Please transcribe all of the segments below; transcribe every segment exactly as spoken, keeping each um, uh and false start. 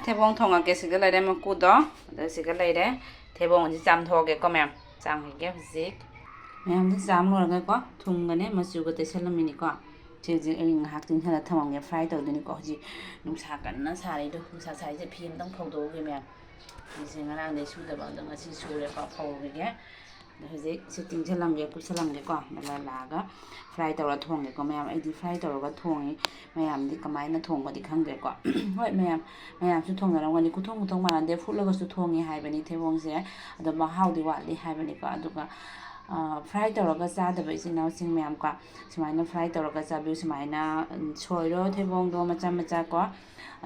ꯊꯩꯕꯣꯡ ꯊꯣꯡꯉꯒꯦ꯫ ꯁꯤꯒ ꯂꯩꯔꯦ ꯃꯀꯨꯗꯣ, ꯑꯗ ꯁꯤꯒ ꯂꯩꯔꯦ꯫ ꯊꯩꯕꯣꯡꯁꯤ ꯆꯥꯝꯊꯣꯛꯑꯒꯦꯀꯣ ꯃꯌꯥꯝ, ꯆꯥꯝꯈꯤꯒꯦ ꯍꯧꯖꯤꯛ꯫ ꯃꯌꯥꯝꯁꯤ ꯆꯥꯝ ꯂꯣꯏꯔꯒꯀꯣ, ꯊꯨꯝꯒꯅꯦ ꯃꯆꯨꯒ ꯇꯩꯁꯜꯂꯝꯃꯤꯅꯤꯀꯣ꯫ ꯁꯤ ꯍꯧꯖꯤꯛ ꯑꯩ ꯉꯥꯏꯍꯥꯛ ꯇꯤꯡꯍꯜꯂ ꯊꯝꯃꯝꯒꯦ, fry ꯇꯧꯗꯣꯏꯅꯤꯀꯣ꯫ ꯍꯧꯖꯤꯛ ꯅꯨꯡꯁꯥ ꯀꯟꯅ ꯁꯥꯔꯤꯗꯣ, ꯅꯨꯡꯁꯥ ꯁꯥꯔꯤꯁꯦ ꯐꯤ ꯑꯝꯇꯪ ꯐꯧꯗꯣꯛꯎꯒꯦ ꯃꯌꯥꯝ꯫ ꯐꯤꯁꯦ ꯉꯔꯥꯡꯗꯩ ꯁꯨꯗꯕ, ꯑꯗꯣ ꯉꯁꯤ ꯁꯨꯔꯦꯀꯣ, ꯐꯧꯔꯨꯈꯤꯒꯦ꯫ ꯑꯗꯣ ꯍꯧꯖꯤꯛ ꯁꯤ ꯇꯤꯡꯁꯜꯂꯝꯒꯦ, ꯀꯨꯞꯁꯜꯂꯝꯒꯦꯀꯣ꯫ ꯑꯗꯨꯒ ꯂꯥꯛꯑꯒ fry ꯇꯧꯔ ꯊꯣꯡꯒꯦꯀꯣ ꯃꯌꯥꯝ꯫ ꯑꯩꯗꯤ fry ꯇꯧꯔꯒ ꯊꯣꯡꯉꯤ, ꯃꯌꯥꯝꯗꯤ ꯀꯃꯥꯏꯅ ꯊꯣꯡꯕꯗꯤ ꯈꯪꯗ꯭ꯔꯦꯀꯣ꯫ ꯍꯣꯏ ꯃꯌꯥꯝ, ꯃꯌꯥꯝꯁꯨ ꯊꯣꯡꯅꯔꯝꯒꯅꯤ, ꯈꯨꯊꯣꯡ ꯈꯨꯊꯣꯡ ꯃꯥꯟꯅꯗꯦ꯫ ꯐꯨꯠꯂꯒꯁꯨ ꯊꯣꯡꯉꯤ ꯍꯥꯏꯕꯅꯤ ꯊꯩꯕꯣꯡꯁꯦ, ꯑꯗꯣ ꯃꯍꯥꯎꯗꯤ ꯋꯥꯠꯂꯤ ꯍꯥꯏꯕꯅꯤꯀꯣ꯫ ꯑꯗꯨꯒ fry ꯇꯧꯔꯒ ꯆꯥꯗꯕ ꯏꯆꯤꯟ ꯏꯅꯥꯎꯁꯤꯡ ꯃꯌꯥꯝꯀꯣ, ꯁꯨꯃꯥꯏꯅ fry ꯇꯧꯔꯒ ꯆꯥꯕꯤꯌꯨ꯫ ꯁꯨꯃꯥꯏꯅ, ꯎꯝ, ꯁꯣꯏꯔꯣ ꯊꯩꯕꯣꯡꯗꯣ ꯃꯆꯥ ꯃꯆꯥ ꯀꯣ꯫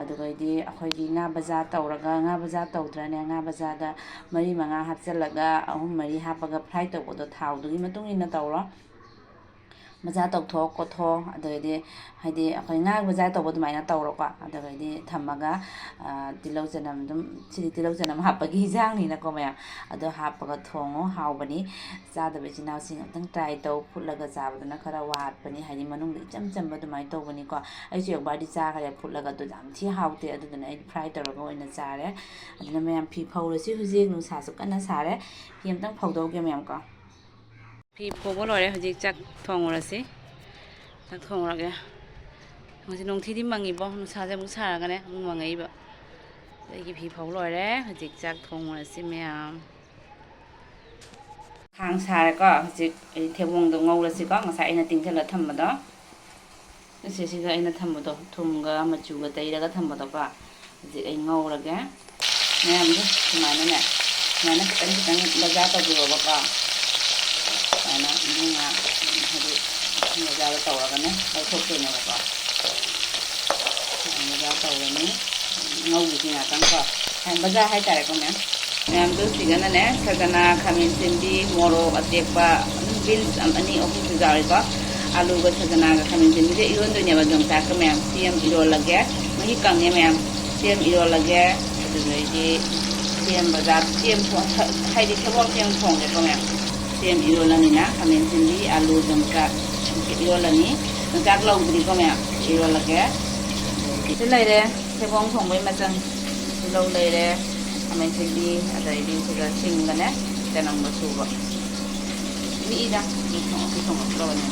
ꯑꯗꯨꯒꯩꯗꯤ ꯑꯩꯈꯣꯏꯒꯤ ꯉꯥ ꯕꯖꯥꯔ ꯇꯧꯔꯒ, ꯉꯥ ꯕꯖꯥꯔ ꯇꯧꯗ꯭ꯔꯅꯦ, ꯉꯥ ꯕꯖꯥꯔꯗ ꯃꯔꯤ ꯃꯉꯥ ꯍꯥꯞꯆꯤꯜꯂꯒ, ꯑꯍꯨꯝ ꯃꯔꯤ ꯍꯥꯞꯄꯒ fry ꯇꯧꯕꯗꯣ ꯊꯥꯎꯗꯨꯒꯤ ꯃꯇꯨꯡ ꯏꯟꯅ ꯇꯧꯔꯣ꯫ ꯕꯖꯥꯔ ꯇꯧꯊꯣꯛ ꯈꯣꯠꯊꯣꯛ, ꯑꯗꯨꯗꯩꯗꯤ ꯍꯥꯏꯗꯤ ꯑꯩꯈꯣꯏ ꯉꯥ ꯕꯖꯥꯔ ꯇꯧꯕ ꯑꯗꯨꯃꯥꯏꯅ ꯇꯧꯔꯣꯀꯣ꯫ ꯑꯗꯨꯗꯩꯗꯤ ꯊꯝꯃꯒ, ꯑ, ꯇꯤꯜꯍꯧ ꯆꯅꯝ ꯑꯗꯨꯝ, ꯁꯤꯗꯤ ꯇꯤꯜꯍꯧ ꯆꯅꯝ ꯍꯥꯞꯄꯒꯤ ꯏꯟꯖꯥꯡꯅꯤꯅꯀꯣ ꯃꯌꯥꯝ, ꯑꯗꯣ ꯍꯥꯞꯄꯒ ꯊꯣꯡꯉꯣ, ꯍꯥꯎꯕꯅꯤ꯫ ꯆꯥꯗꯕ ꯏꯆꯤꯟ ꯏꯅꯥꯎꯁꯤꯡ ꯑꯝꯇꯪ try ꯇꯧ꯫ ꯐꯨꯠꯂꯒ ꯆꯥꯕꯗꯨꯅ ꯈꯔ ꯋꯥꯠꯄꯅꯤ, ꯍꯥꯏꯗꯤ ꯃꯅꯨꯡꯗ ꯏꯆꯝ ꯆꯝꯕ ꯑꯗꯨꯃꯥꯏꯅ ꯇꯧꯕꯅꯤꯀꯣ꯫ ꯑꯩꯁꯨ ꯑꯦꯛꯕꯥꯔꯗꯤ ꯆꯥꯈ꯭ꯔꯦ ꯐꯨꯠꯂꯒ, ꯑꯗꯨ ꯌꯥꯝ ꯊꯤ ꯍꯥꯎꯇꯦ꯫ ꯑꯗꯨꯗꯨꯅ ꯑꯩ fry ꯇꯧꯔꯒ ꯑꯣꯏꯅ ꯆꯥꯔꯦ꯫ ꯑꯗꯨꯅ ꯃꯌꯥꯝ ꯐꯤ ꯐꯧꯔꯁꯤ ꯍꯧꯖꯤꯛ, ꯅꯨꯡꯁꯥꯁꯨ ꯀꯟꯅ ꯁꯥꯔꯦ꯫ ꯐꯤ ꯑꯝꯇꯪ ꯐꯧꯗꯣꯛꯎꯒꯦ ꯃꯌꯥꯝꯀꯣ꯫ ꯐꯤ ꯐꯧꯕ ꯂꯣꯏꯔꯦ, ꯍꯧꯖꯤꯛ ꯆꯥꯛ ꯊꯣꯡꯉꯨꯔꯁꯤ꯫ ꯆꯥꯛ ꯊꯣꯡꯉꯨꯔꯒꯦ꯫ ꯍꯧꯖꯤꯛ ꯅꯨꯡꯊꯤꯗꯤ ꯃꯪꯉꯤꯕꯣ, ꯅꯨꯡꯁꯥꯁꯦ ꯑꯃꯨꯛ ꯁꯥꯔꯒꯅꯦ ꯑꯃꯨꯛ ꯃꯪꯉꯛꯏꯕ꯫ ꯑꯩꯒꯤ ꯐꯤ ꯐꯧ ꯂꯣꯏꯔꯦ, ꯍꯧꯖꯤꯛ ꯆꯥꯛ ꯊꯣꯡꯉꯨꯔꯁꯤ ꯃꯌꯥꯝ꯫ ꯈꯥꯡ ꯁꯥꯔꯦꯀꯣ, ꯍꯧꯖꯤꯛ ꯑꯩ ꯊꯩꯕꯣꯡꯗꯣ ꯉꯧꯔꯁꯤꯀꯣ, ꯉꯁꯥꯏ ꯑꯩꯅ ꯇꯤꯡꯁꯤꯜꯂ ꯊꯝꯕꯗꯣ꯫ ꯑꯁꯤꯁꯤꯗ ꯑꯩꯅ ꯊꯝꯕꯗꯣ, ꯊꯨꯝꯒ ꯃꯆꯨꯒ ꯇꯩꯔꯒ ꯊꯝꯕꯗꯣꯀꯣ, ꯍꯧꯖꯤꯛ ꯑꯩ ꯉꯧꯔꯒꯦ꯫ ꯃꯌꯥꯝꯁꯦ ꯁꯨꯃꯥꯏꯅꯅꯦ, ꯁꯨꯃꯥꯏꯅ ꯈꯤꯇꯪ ꯈꯤꯇꯪ ꯕꯖꯥꯔ ꯇꯧꯕꯤꯔꯣꯕꯀꯣ꯫ ꯁꯨꯃꯥꯏꯅ ꯏꯕꯨꯡꯉꯥ ꯍꯥꯏꯗꯤ ꯕꯖꯥꯔꯗ ꯇꯧꯔꯒꯅꯦ ꯂꯧꯊꯣꯛꯇꯣꯏꯅꯦꯕꯀꯣ꯫ ꯁꯨꯃꯥꯏꯅ ꯕꯖꯥꯔ ꯇꯧꯔꯅꯤ꯫ ꯉꯧꯈꯤꯁꯤ ꯉꯥꯛꯇꯪꯀꯣ꯫ ꯕꯖꯥꯔ ꯍꯥꯏꯇꯥꯔꯦꯀꯣ ꯃꯌꯥꯝ꯫ ꯃꯌꯥꯝꯗꯨ ꯁꯤꯗꯅꯅꯦ, ꯁꯖꯅꯥ, ꯈꯥꯃꯦꯟ ꯑꯁꯤꯟꯕꯤ, ꯃꯣꯔꯣꯛ ꯑꯇꯦꯛꯄ, ꯑꯗꯨꯝ beans ꯑꯅꯤ ꯑꯍꯨꯝꯁꯨ ꯌꯥꯎꯔꯤꯀꯣ꯫ ꯑꯂꯨꯒ ꯁꯖꯅꯥꯒ ꯈꯥꯃꯦꯟ ꯑꯁꯤꯟꯕꯤꯒ ꯏꯔꯣꯟꯗꯣꯏꯅꯦꯕ꯫ ꯑꯗꯨꯝ ꯆꯥꯛꯀ ꯃꯌꯥꯝ ꯁꯤ ꯑꯃ ꯏꯔꯣꯜꯂꯒꯦ, ꯃꯍꯤ ꯀꯪꯉꯦ ꯃꯌꯥꯝ꯫ ꯁꯤ ꯑꯃ ꯏꯔꯣꯜꯂꯒꯦ, ꯑꯗꯨꯗꯒꯤ ꯁꯤ ꯑꯃ ꯕꯖꯥꯔ, ꯁꯤ ꯑꯃ ꯊꯣꯡ-, ꯍꯥꯏꯗꯤ ꯊꯩꯕꯣꯡ ꯁꯤ ꯑꯃ ꯊꯣꯡꯒꯦꯀꯣ ꯃꯌꯥꯝ꯫ ꯁꯤ ꯑꯃ ꯏꯔꯣꯜꯂꯅꯤꯅ ꯈꯥꯃꯦꯟ ꯑꯁꯤꯟꯕꯤ, ꯑꯂꯨ, ꯌꯣꯡꯆꯥꯛ ꯏꯔꯣꯜꯂꯅꯤ꯫ ꯌꯣꯡꯆꯥꯛ ꯂꯧꯗ꯭ꯔꯤꯀꯣ ꯃꯌꯥꯝ, ꯏꯔꯣꯜꯂꯒꯦ꯫ ꯁꯤ ꯂꯩꯔꯦ ꯊꯩꯕꯣꯡ ꯊꯣꯡꯕꯒꯤ ꯃꯆꯜ꯫ ꯇꯤꯜꯍꯧ ꯂꯩꯔꯦ, ꯈꯥꯃꯦꯟ ꯑꯁꯤꯟꯕꯤ, ꯑꯗꯩꯗꯤ ꯁꯤꯒ ꯁꯤꯡꯒꯅꯦ, ꯆꯅꯝꯒ ꯁꯨꯕ꯫ ꯃꯤꯛꯏꯗ, ꯃꯤ ꯊꯣꯡꯉꯛꯄ ꯊꯣꯡꯉꯛꯇ꯭ꯔꯕꯅꯦ꯫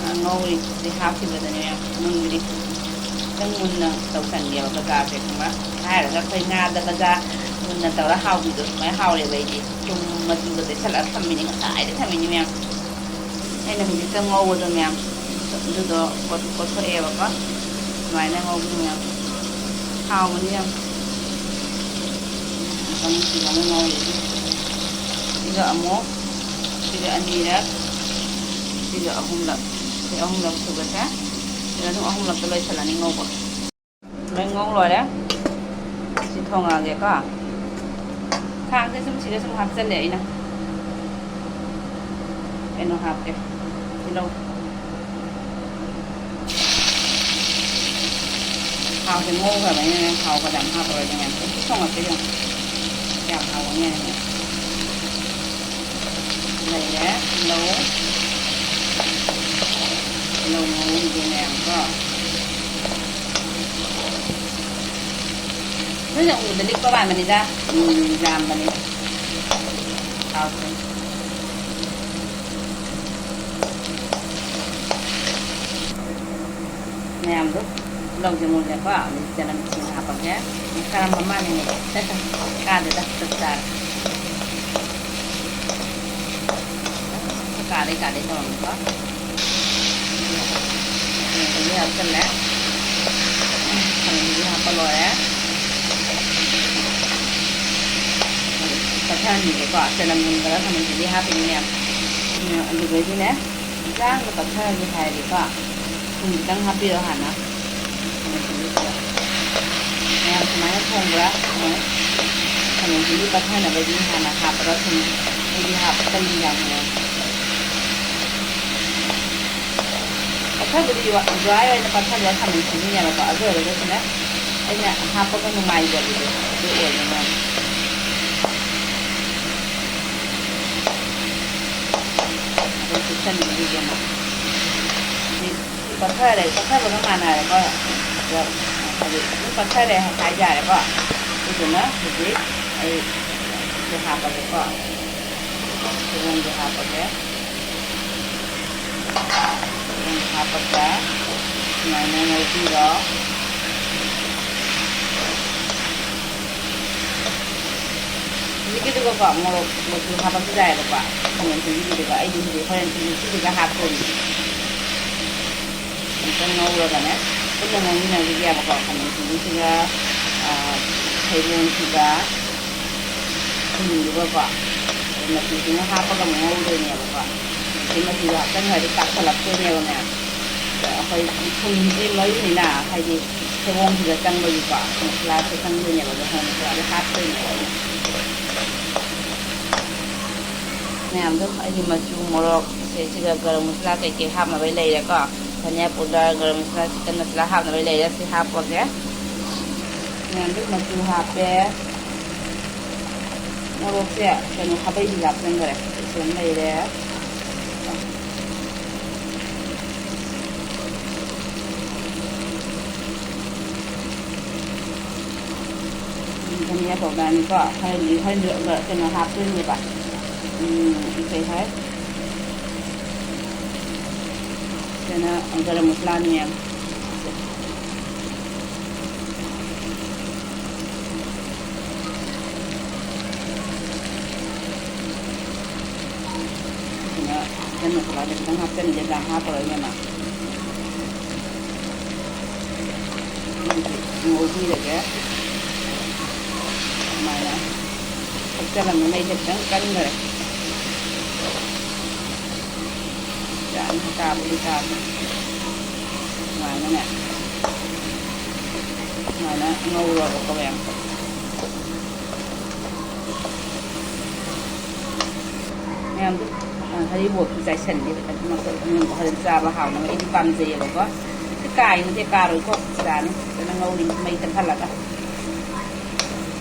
ꯑ, ꯉꯧꯔꯤ꯫ ꯍꯧꯖꯤꯛ ꯍꯥꯞꯈꯤꯕꯗꯅꯦ ꯃꯌꯥꯝ ꯃꯨꯟꯕꯗꯤ ꯈꯤꯇꯪ ꯃꯨꯟꯅ ꯇꯧꯁꯟꯒꯦꯕ ꯕꯖꯥꯔꯁꯦ, ꯈꯪꯕ꯭ꯔꯥ? ꯍꯥꯏꯔꯒ ꯑꯩꯈꯣꯏ ꯉꯥꯗ ꯕꯖꯥꯔ ꯃꯨꯟꯅ ꯇꯧꯔ ꯍꯥꯎꯕꯤꯗꯣ ꯑꯗꯨꯃꯥꯏꯅ ꯍꯥꯎꯔꯦꯕ ꯑꯩꯗꯤ꯫ ꯊꯨꯝ ꯃꯆꯨꯒ ꯇꯩꯁꯜꯂꯒ ꯊꯝꯃꯤꯅꯦ, ꯉꯁꯥꯏꯗ ꯊꯝꯃꯤꯅꯦ ꯃꯌꯥꯝ꯫ ꯑꯩꯅ ꯍꯧꯖꯤꯛꯇ ꯉꯧꯕꯗꯣ ꯃꯌꯥꯝ, ꯑꯗꯨꯗꯣ ꯀꯣꯠ-, ꯀꯣꯠꯊꯣꯛꯑꯦꯕꯀꯣ꯫ ꯑꯗꯨꯃꯥꯏꯅ ꯉꯧꯕꯗꯣ ꯃꯌꯥꯝ ꯍꯥꯎꯕꯅꯤ ꯌꯥꯝ꯫ ꯉꯥꯛꯇꯪ ꯁꯤꯗ ꯑꯃꯨꯛ ꯉꯧꯔꯤꯁꯤ꯫ ꯁꯤꯒ ꯑꯃꯨꯛ, ꯁꯤꯒ ꯑꯅꯤꯔꯛ, ꯁꯤꯒ ꯑꯍꯨꯝꯂꯛ, ꯁꯤ ꯑꯍꯨꯝꯂꯛ ꯁꯨꯕꯁꯦ, ꯁꯤꯗ ꯑꯗꯨꯝ ꯑꯍꯨꯝꯂꯛꯇ ꯂꯣꯏꯁꯤꯜꯂꯅꯤ ꯉꯧꯕ꯫ ꯂꯣꯏ ꯉꯧ ꯂꯣꯏꯔꯦ꯫ ꯁꯤ ꯊꯣꯡꯉꯛꯑꯒꯦꯀꯣ꯫ ꯈꯥꯡꯁꯦ ꯁꯨꯝ ꯁꯤꯗ ꯁꯨꯝ ꯍꯥꯞꯆꯜꯂꯦ ꯑꯩꯅ꯫ ꯀꯩꯅꯣ ꯍꯥꯞꯀꯦ꯫ ꯇꯤꯜꯍꯧ꯫ ꯊꯥꯎꯁꯦ ꯉꯧꯈ꯭ꯔꯕꯅꯤꯅꯅꯦ, ꯊꯥꯎ ꯐꯅꯌꯥꯝ ꯍꯥꯞꯄꯔꯣꯏꯒꯦ ꯃꯌꯥꯝ꯫ ꯁꯨꯝ ꯊꯣꯡꯉꯛꯀꯦ ꯌꯦꯡꯉꯣ꯫ ꯀꯌꯥꯝ ꯍꯥꯎꯒꯅꯤ ꯌꯦꯡꯉꯣ꯫ ꯂꯩꯔꯦ ꯇꯤꯜꯍꯧ꯫ ꯇꯤꯜꯍꯧ ꯉꯧꯔꯤꯁꯦ ꯃꯌꯥꯝ ꯀꯣ꯫ ꯅꯣꯏꯅ ꯎꯕꯗ ꯂꯤꯛꯄ ꯃꯥꯟꯕꯅꯤꯗ, ꯎꯝ, ꯌꯥꯝꯕꯅꯤ꯫ ꯊꯥꯎꯁꯦ꯫ ꯃꯌꯥꯝꯗꯣ ꯇꯤꯜꯍꯧꯁꯦ ꯃꯨꯜꯂꯦꯀꯣ, ꯑꯗꯩ ꯆꯅꯝ ꯁꯤꯡ ꯍꯥꯞꯄꯒꯦ꯫ ꯀꯔꯝꯕ ꯃꯥꯟꯅꯤꯡꯉꯦ? ꯀꯥꯗꯦꯗ, ꯆꯞ ꯆꯥꯔꯦ꯫ ꯀꯥꯗꯩ ꯀꯥꯗꯩ ꯇꯧꯔꯝꯃꯤꯀꯣ꯫ ꯈꯥꯃꯦꯟ ꯑꯁꯤꯟꯕꯤ ꯍꯥꯞꯆꯜꯂꯦ꯫ ꯈꯥꯃꯦꯟ ꯑꯁꯤꯟꯕꯤ ꯍꯥꯞꯄ ꯂꯣꯏꯔꯦ꯫ ꯄꯠꯊꯍꯟꯈꯤꯒꯦꯀꯣ꯫ ꯆꯅꯝ ꯃꯨꯟꯕꯗ ꯈꯥꯃꯦꯟ ꯑꯁꯤꯟꯕꯤ ꯍꯥꯞꯄꯤꯅꯦ ꯃꯌꯥꯝ꯫ ꯎꯝ, ꯑꯗꯨꯗꯩꯗꯤꯅꯦ, ꯏꯟꯖꯥꯡꯗꯣ ꯄꯠꯊꯍꯟꯒꯦ ꯍꯥꯏꯔꯗꯤꯀꯣ, ꯊꯨꯝ ꯈꯤꯇꯪ ꯍꯥꯞꯄꯤꯔꯣ ꯍꯥꯟꯅ꯫ ꯈꯥꯃꯦꯟ ꯑꯁꯤꯟꯕꯤꯁꯤꯗ꯫ ꯃꯌꯥꯝ ꯁꯨꯃꯥꯏꯅ ꯊꯣꯡꯕ꯭ꯔꯥ? ꯎꯝ꯫ ꯈꯥꯃꯦꯟ ꯑꯁꯤꯟꯕꯤ ꯄꯠꯊꯅꯕꯒꯤ ꯍꯥꯟꯅ ꯍꯥꯞꯄꯒ ꯊꯨꯝ ꯑꯩꯗꯤ ꯍꯥꯞꯀꯜꯂꯤ ꯌꯥꯝꯅ꯫ ꯄꯠꯊꯕꯗꯤ ꯗ꯭ꯔꯥꯏ ꯑꯣꯏꯅ ꯄꯠꯊꯕ ꯈꯥꯃꯦꯟ ꯑꯁꯤꯟꯕꯤꯅꯦꯕꯀꯣ꯫ ꯑꯗꯨ ꯑꯣꯏꯔꯒꯁꯨꯅꯦ, ꯑꯩꯅ ꯍꯥꯞꯄꯒ ꯅꯨꯡꯉꯥꯏꯖꯕꯗꯣ ꯑꯗꯨ ꯑꯣꯏꯕ ꯃꯥꯜꯂꯦ꯫ ꯑꯗꯨꯝ ꯆꯨꯞꯁꯟꯕꯤꯔꯤꯒꯦ ꯑꯃꯨꯛ꯫ ꯍꯧꯖꯤꯛ ꯁꯤ ꯄꯠꯊꯔꯦ, ꯄꯠꯊꯕꯒ ꯃꯥꯟꯅꯔꯦꯀꯣ꯫ ꯑꯗꯣ ꯍꯧꯖꯤꯛ ꯑꯗꯨꯝ ꯄꯠꯊꯔꯦ ꯍꯥꯏꯇꯥꯔꯦꯀꯣ꯫ ꯑꯗꯨꯅ ꯍꯧꯖꯤꯛ ꯑꯩ ꯁꯤ ꯍꯥꯞꯄꯒꯦꯀꯣ꯫ ꯁꯣꯏꯕꯨꯝꯁꯦ ꯍꯥꯞꯄꯒꯦ꯫ ꯁꯣꯏꯕꯨꯝꯁꯦ ꯍꯥꯞꯄꯒ ꯁꯨꯃꯥꯏꯅ ꯉꯧꯕꯤꯔꯣ꯫ ꯍꯧꯖꯤꯛꯀꯤꯗꯨꯒꯀꯣ ꯃꯣꯔꯣꯛ ꯃꯆꯨ ꯍꯥꯞꯄꯁꯨ ꯌꯥꯏꯑꯕꯀꯣ꯫ ꯈꯥꯃꯦꯟ ꯑꯁꯤꯟꯕꯤꯒꯤꯗꯨꯒ ꯑꯩꯗꯤ ꯍꯧꯖꯤꯛ ꯍꯣꯔꯦꯟ ꯁꯤꯡꯖꯨ ꯁꯤꯁꯤꯒ ꯍꯥꯞꯇꯣꯏꯅꯤ꯫ ꯑꯃꯨꯛꯇꯪ ꯉꯧꯔꯒꯅꯦ ꯄꯨꯟꯅ ꯉꯧꯃꯤꯟꯅꯈꯤꯒꯦꯕꯀꯣ꯫ ꯈꯥꯃꯦꯟ ꯑꯁꯤꯟꯕꯤꯁꯤꯒ, ꯑꯥ, ꯁꯣꯏꯕꯨꯝꯁꯤꯒ ꯊꯨꯝꯗꯨꯒꯀꯣ, ꯑꯗꯩ ꯃꯆꯨꯁꯤꯃ ꯍꯥꯞꯄꯒ ꯑꯃꯨꯛ ꯉꯧꯗꯣꯏꯅꯦꯕꯀꯣ꯫ ꯁꯤ ꯃꯆꯨꯗꯣ ꯍꯥꯞꯆꯤꯟꯈ꯭ꯔꯗꯤ ꯀꯥꯞꯁꯤꯜꯂꯛꯇꯣꯏꯅꯦꯕ ꯃꯌꯥꯝ꯫ ꯑꯗ ꯑꯩꯈꯣꯏ ꯊꯨꯝꯁꯦ ꯃꯔꯨꯅꯤꯅ, ꯍꯥꯏꯗꯤ ꯁꯣꯏꯕꯨꯝꯁꯤꯗ ꯆꯪꯕꯒꯤꯀꯣ, ꯃꯁꯂꯥꯁꯦ ꯆꯪꯗꯣꯏꯅꯦꯕ꯫ ꯑꯗꯣ ꯃꯁꯂꯥꯁꯦ ꯍꯥꯞꯇꯣꯏꯅꯦꯕ ꯑꯩꯅ꯫ ꯃꯌꯥꯝꯗꯣ ꯑꯩꯒꯤ ꯃꯆꯨ, ꯃꯣꯔꯣꯛ, ꯁꯦ ꯁꯤꯒ ꯒꯔꯝ ꯃꯁꯂꯥ ꯀꯩꯀꯩ ꯍꯥꯞꯅꯕꯩ ꯂꯩꯔꯦꯀꯣ꯫ ꯙꯅꯤꯌꯥ ꯄꯥꯎꯗꯔ, ꯒꯔꯝ ꯃꯁꯂꯥ, ꯆꯤꯛꯀꯟ ꯃꯁꯂꯥ ꯍꯥꯞꯅꯕꯩ ꯂꯩꯔꯦ꯫ ꯁꯤ ꯍꯥꯞꯄꯒꯦ꯫ ꯃꯌꯥꯝꯗꯣ ꯃꯆꯨ ꯍꯥꯞꯄꯦ꯫ ꯃꯣꯔꯣꯛꯁꯦ ꯀꯩꯅꯣ ꯈꯥꯕꯩꯁꯤꯗ ꯍꯥꯞꯆꯤꯟꯈ꯭ꯔꯦ꯫ ꯁꯤ ꯑꯃ ꯂꯩꯔꯦ꯫ ꯎꯝ, ꯙꯅꯤꯌꯥ ꯄꯥꯎꯗꯔꯅꯤꯀꯣ꯫ ꯍꯣꯔꯦꯟꯗꯤ, ꯍꯣꯔꯦꯟꯗꯤ ꯀꯩꯅꯣ ꯍꯥꯞꯇꯣꯏꯅꯦꯕ꯫ ꯎꯝ, ꯀꯩ ꯍꯥꯏ? ꯀꯩꯅꯣ, ꯒꯔꯝ ꯃꯁꯂꯥꯅꯦ ꯃꯌꯥꯝ꯫ ꯑꯗꯨꯅ ꯆꯤꯛꯀꯟ ꯃꯁꯥꯂꯥꯁꯦ ꯈꯤꯇꯪ ꯍꯥꯞꯆꯤꯟꯒꯦ, ꯌꯥꯝ ꯍꯥꯞꯄꯔꯣꯏꯒꯦꯅ꯫ ꯑꯗꯨꯗꯤ ꯉꯧꯕꯤꯔꯒꯦ꯫ ꯑꯗꯨꯃꯥꯏꯅ ꯊꯥꯛꯆꯜꯂꯝꯃꯦ꯫ ꯃꯩꯁꯦ ꯈꯤꯇꯪ ꯀꯟꯈ꯭ꯔꯦ꯫ ꯌꯥꯅꯤ, ꯇꯥꯕꯨꯗꯤ ꯇꯥꯕꯅꯤ꯫ ꯁꯨꯃꯥꯏꯅꯅꯦ, ꯁꯨꯃꯥꯏꯅ ꯉꯧꯔꯒꯀꯣ ꯃꯌꯥꯝ꯫ ꯃꯌꯥꯝꯗꯨ, ꯑ, ꯍꯔꯤꯕꯣꯞꯇꯨ ꯆꯥꯏꯁꯟꯒꯦ, ꯃꯀꯛ ꯑꯉꯥꯡꯕ ꯈꯔ ꯆꯥꯕ ꯍꯥꯎꯅꯕ ꯑꯩꯗꯤ ꯄꯥꯝꯖꯩꯌꯦꯕꯀꯣ꯫ ꯁꯤ ꯀꯥꯏꯅꯗꯦ, ꯀꯥꯔꯣꯏꯀꯣ, ꯆꯥꯅꯤ꯫ ꯐꯖꯅ ꯉꯧꯔꯤ ꯃꯩ ꯀꯟꯊꯠꯂꯒ꯫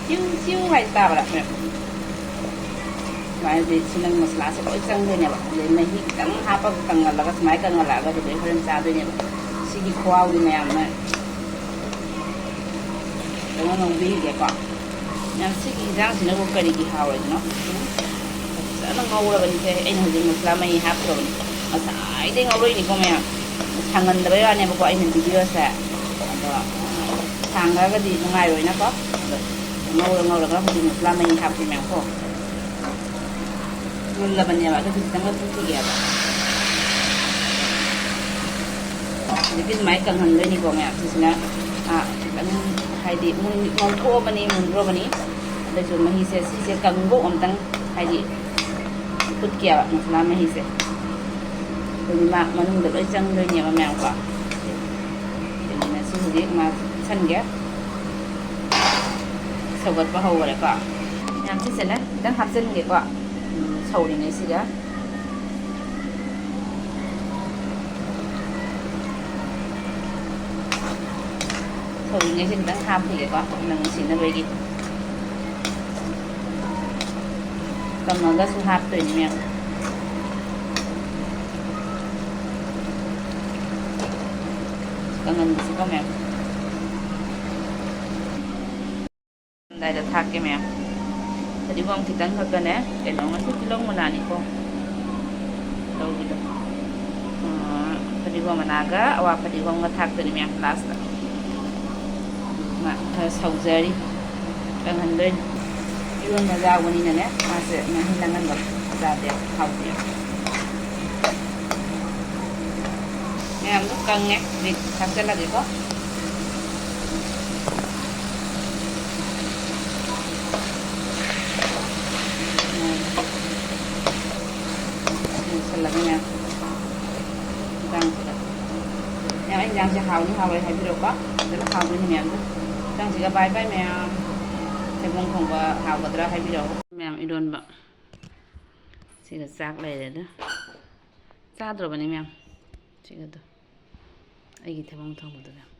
ꯆꯤꯎ ꯆꯤꯎ ꯍꯥꯏ ꯇꯥꯕ꯭ꯔꯥ ꯃꯌꯥꯝ? ꯁꯨꯃꯥꯏꯅ ꯍꯧꯖꯤꯛ ꯁꯤ ꯅꯪ ꯃꯁꯂꯥꯁꯦ ꯂꯣꯏ ꯆꯪꯗꯣꯏꯅꯦꯕ꯫ ꯑꯗꯩ ꯃꯍꯤ ꯈꯤꯇꯪ ꯍꯥꯞꯄꯒ ꯀꯪꯍꯜꯂꯒ, ꯁꯨꯃꯥꯏꯅ ꯀꯪꯍꯜꯂꯛꯑꯒ ꯑꯗꯨꯗꯩ ꯍꯣꯔꯦꯟ ꯆꯥꯗꯣꯏꯅꯦꯕ꯫ ꯁꯤꯒꯤ ꯈꯨꯍꯥꯎꯗꯤ ꯃꯌꯥꯝꯅ ꯐꯖꯅ ꯉꯧꯕꯤꯔꯒꯦꯀꯣ꯫ ꯃꯌꯥꯝ, ꯁꯤꯒꯤ ꯏꯟꯖꯥꯡꯁꯤꯅꯕꯨ ꯀꯔꯤꯒꯤ ꯍꯥꯎꯔꯣꯏꯗꯅꯣ? ꯎꯝ? ꯐꯖꯅ ꯉꯧꯔꯕꯅꯤꯁꯦ꯫ ꯑꯩꯅ ꯍꯧꯖꯤꯛ ꯃꯁꯂꯥ ꯃꯍꯤ ꯍꯥꯞꯈ꯭ꯔꯕꯅꯤ꯫ ꯉꯁꯥꯏꯗꯩ ꯉꯧꯔꯛꯏꯅꯤꯀꯣ ꯃꯌꯥꯝ꯫ ꯁꯥꯡꯍꯟꯗꯕꯩ ꯋꯥꯅꯦꯕꯀꯣ ꯑꯩꯅ ꯚꯤꯗꯤꯑꯣꯁꯦ꯫ ꯑꯗꯣ ꯁꯥꯡꯈ꯭ꯔꯒꯗꯤ ꯅꯨꯡꯉꯥꯏꯔꯣꯏꯅꯀꯣ꯫ ꯑꯗꯣ ꯉꯧꯔ ꯉꯧꯔꯒ ꯍꯧꯖꯤꯛ ꯃꯁꯂꯥ ꯃꯍꯤ ꯍꯥꯞꯄꯤ ꯃꯌꯥꯝ ꯀꯣ꯫ ꯃꯨꯜꯂꯕꯅꯦꯕ, ꯑꯗꯨ ꯈꯤꯇꯪꯒ ꯐꯨꯠꯈꯤꯒꯦꯕ꯫ ꯍꯧꯖꯤꯛꯀꯤ ꯑꯗꯨꯃꯥꯏꯅ ꯀꯪꯍꯟꯗꯣꯏꯅꯤꯀꯣ ꯃꯌꯥꯝ꯫ ꯁꯤꯁꯤꯅ, ꯑꯥ, ꯈꯤꯇꯪ ꯍꯥꯏꯗꯤ ꯃꯨꯟ-, ꯉꯧꯊꯣꯛꯑꯕꯅꯤ, ꯃꯨꯟꯗ꯭ꯔꯣꯕꯅꯤ꯫ ꯑꯗꯨꯁꯨ ꯃꯍꯤꯁꯦ ꯁꯤꯁꯦ ꯀꯪꯕ ꯑꯝꯇꯪ ꯍꯥꯏꯗꯤ ꯐꯨꯠꯀꯦꯕ ꯃꯁꯂꯥ ꯃꯍꯤꯁꯦ꯫ ꯑꯗꯨꯗꯤ ꯃꯥ ꯃꯅꯨꯡꯗ ꯂꯣꯏ ꯆꯪꯗꯣꯏꯅꯦꯕ ꯃꯌꯥꯝꯀꯣ꯫ ꯑꯗꯨꯅ ꯁꯤ ꯍꯧꯖꯤꯛ ꯃꯥ ꯐꯨꯠꯁꯟꯒꯦ꯫ ꯁꯧꯒꯠꯄ ꯍꯧꯈꯔꯦꯀꯣ꯫ ꯃꯌꯥꯝ ꯁꯤꯁꯤꯅ ꯈꯤꯇꯪ ꯍꯥꯞꯆꯤꯟꯒꯦꯀꯣ꯫ ꯎꯝ, ꯁꯧꯔꯤꯉꯩꯁꯤꯗ꯫ ꯁꯧꯔꯤꯉꯩꯁꯤ ꯈꯤꯇꯪ ꯍꯥꯞꯈꯤꯒꯦꯀꯣ, ꯃꯅꯝ ꯅꯨꯡꯁꯤꯅꯕꯒꯤ꯫ ꯀꯪꯉꯒꯁꯨ ꯍꯥꯞꯇꯣꯏꯅꯤ ꯃꯌꯥꯝ꯫ ꯀꯪꯍꯟꯕꯁꯤꯀꯣ ꯃꯌꯥꯝ꯫ ꯑꯗꯥꯏꯗ ꯊꯥꯛꯀꯦ ꯃꯌꯥꯝ꯫ ꯐꯗꯤꯒꯣꯝ ꯈꯤꯇꯪ ꯈꯛꯇꯅꯦ, ꯀꯩꯅꯣ ꯉꯁꯤ ꯇꯤꯜꯍꯧ ꯃꯅꯥꯅꯤꯀꯣ꯫ ꯇꯧꯕꯤꯗꯣ꯫ ꯑꯥ, ꯐꯗꯤꯒꯣꯝ ꯃꯅꯥꯒ ꯑꯋꯥ ꯐꯗꯤꯒꯣꯝꯒ ꯊꯥꯛꯇꯣꯏꯅꯤ ꯃꯌꯥꯝ ꯂꯥꯁꯇ꯫ ꯃꯥ ꯈꯔ ꯁꯧꯖꯔꯤ꯫ ꯀꯪꯍꯟꯗꯣꯏꯅꯤ꯫ ꯏꯔꯣꯟꯕ ꯌꯥꯎꯕꯅꯤꯅꯅꯦ, ꯃꯥꯁꯦ ꯃꯍꯤ ꯂꯥꯡꯍꯟꯕ ꯌꯥꯗꯦꯕ, ꯍꯥꯎꯇꯦꯕ꯫ ꯃꯌꯥꯝꯗꯣ ꯀꯪꯉꯦ, ꯍꯧꯖꯤꯛ ꯊꯥꯛꯆꯜꯂꯒꯦꯀꯣ꯫ ꯎꯝ꯫ ꯌꯦꯡꯁꯜꯂꯒ ꯃꯌꯥꯝ ꯏꯟꯖꯥꯡꯁꯤꯗ꯫ ꯃꯌꯥꯝ, ꯑꯩ ꯏꯟꯖꯥꯡꯁꯦ ꯍꯥꯎꯅꯤ ꯍꯥꯎꯔꯣꯏ ꯍꯥꯏꯕꯤꯔꯛꯎꯀꯣ꯫ ꯐꯖꯅ ꯍꯥꯎꯗꯣꯏꯅꯤ ꯃꯌꯥꯝꯗꯣ꯫ ꯏꯟꯖꯥꯡꯁꯤꯒ ꯕꯥꯏ ꯕꯥꯏ ꯃꯌꯥꯝ꯫ ꯊꯩꯕꯣꯡ ꯊꯣꯡꯕ ꯍꯥꯎꯒꯗ꯭ꯔꯥ ꯍꯥꯏꯕꯤꯔꯛꯎ꯫ ꯃꯌꯥꯝ ꯏꯔꯣꯟꯕ꯫ ꯁꯤꯒ ꯆꯥꯛ ꯂꯩꯔꯦꯗ꯫ ꯆꯥꯗ꯭ꯔꯣꯕꯅꯤ ꯃꯌꯥꯝ꯫ ꯁꯤꯒꯗꯣ꯫ ꯑꯩꯒꯤ ꯊꯩꯕꯣꯡ ꯊꯣꯡꯕꯗꯣ ꯃꯌꯥꯝ꯫